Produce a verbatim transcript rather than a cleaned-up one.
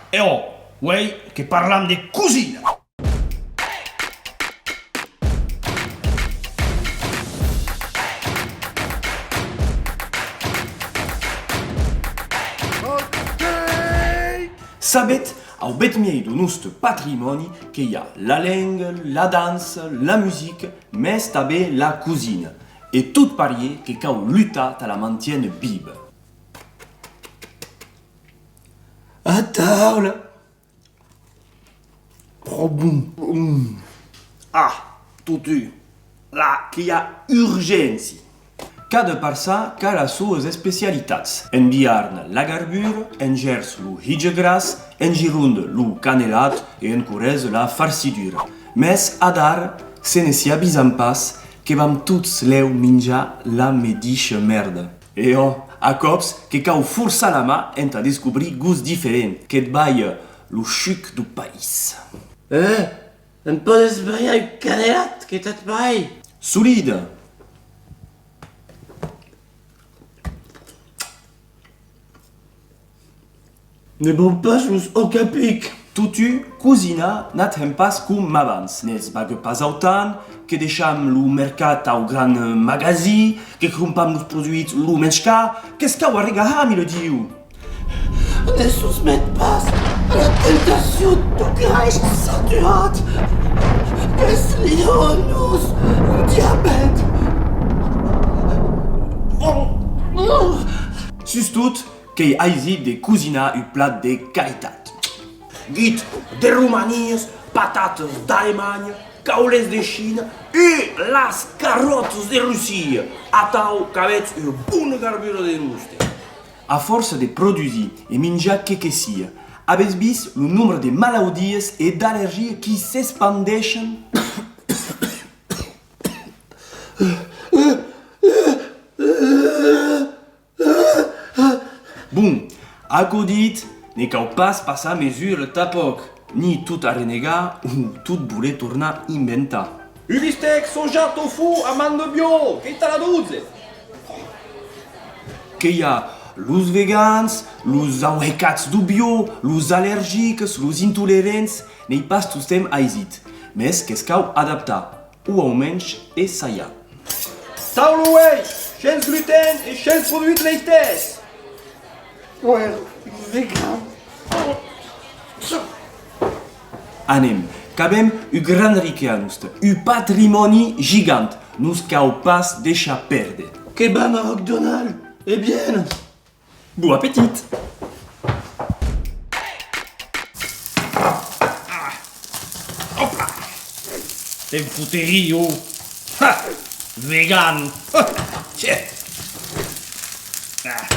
E ò, uei que parlam de cosina! Sabetz, au bèth miei de noste patrimòni que i a la lenga, la dança, la musica, mès tanben la cosina. E tot parier que cau lutar tà la mantiéner viva. A taula! Pro bon. Mm. Ah, totun, là que i a urgéncia. Cada parçan qu'a las soas especialitats. En Biarn, la garbura, en Gèrs, lo hitge gras, en Gironda, lo canelat e en Corresa, la farcidura. Mès adara, se ne s'i avisan pas, que vam tots lèu minjar la medisha mèrda. E ò, a còps que cau forçar la man entà descobrir gosts diferents, que't balha lo chuc deu país. Eh, em pòdes balhar un canelat, que t'ac balhi? Solide! Ne vau pas los òcs a pic. Totun, cosinar n'at hèm pas com abans, ne's baga pas autant, que deisham lo mercat au gran magasin, que crompam los produits lo mens car, que's cau arregahar, mila Diu! Ne sosmet pas a la tentacion deu grèish saturat, qu'es l'ironos, lo diabèt. Sustot, qu'ei aisit de cosinar un plat de qualitat. Guit, de Romanias, patatas d'Alemanha, caulets de China e las carròtas de Russia. Atau qu'avetz ua bona garbura de noste. A fòrça de produsir e minjar qué que sia, avètz vist lo nombre de malaudias e d'alergias qui s'espandeishen? Bon, aquò dit, ne cau pas passar mesura tanpòc, ni tot arrenegar o tot voler tornar inventar. Un bistec sojat au forn a man de bio, qu'ei tà las dotze! Que i a los vegans, los auhecats deu bio, los alergics, los intolerants, n'ei pas tostemps aisit, mès que's cau adaptar. O au mensh essajar. Taula uei, shens gluten e shens produits leitèrs! Uèi, vegan. Anem, qu'avem un gran riquèr a noste, un patrimòni gigant, nos cau pas deishar pèrder. Que vam a McDonald's, e bien! Bon apetit! Ah, hòpla! Te'n foterí, ò! Ha! Vegan! Ha! Tchè! Ah.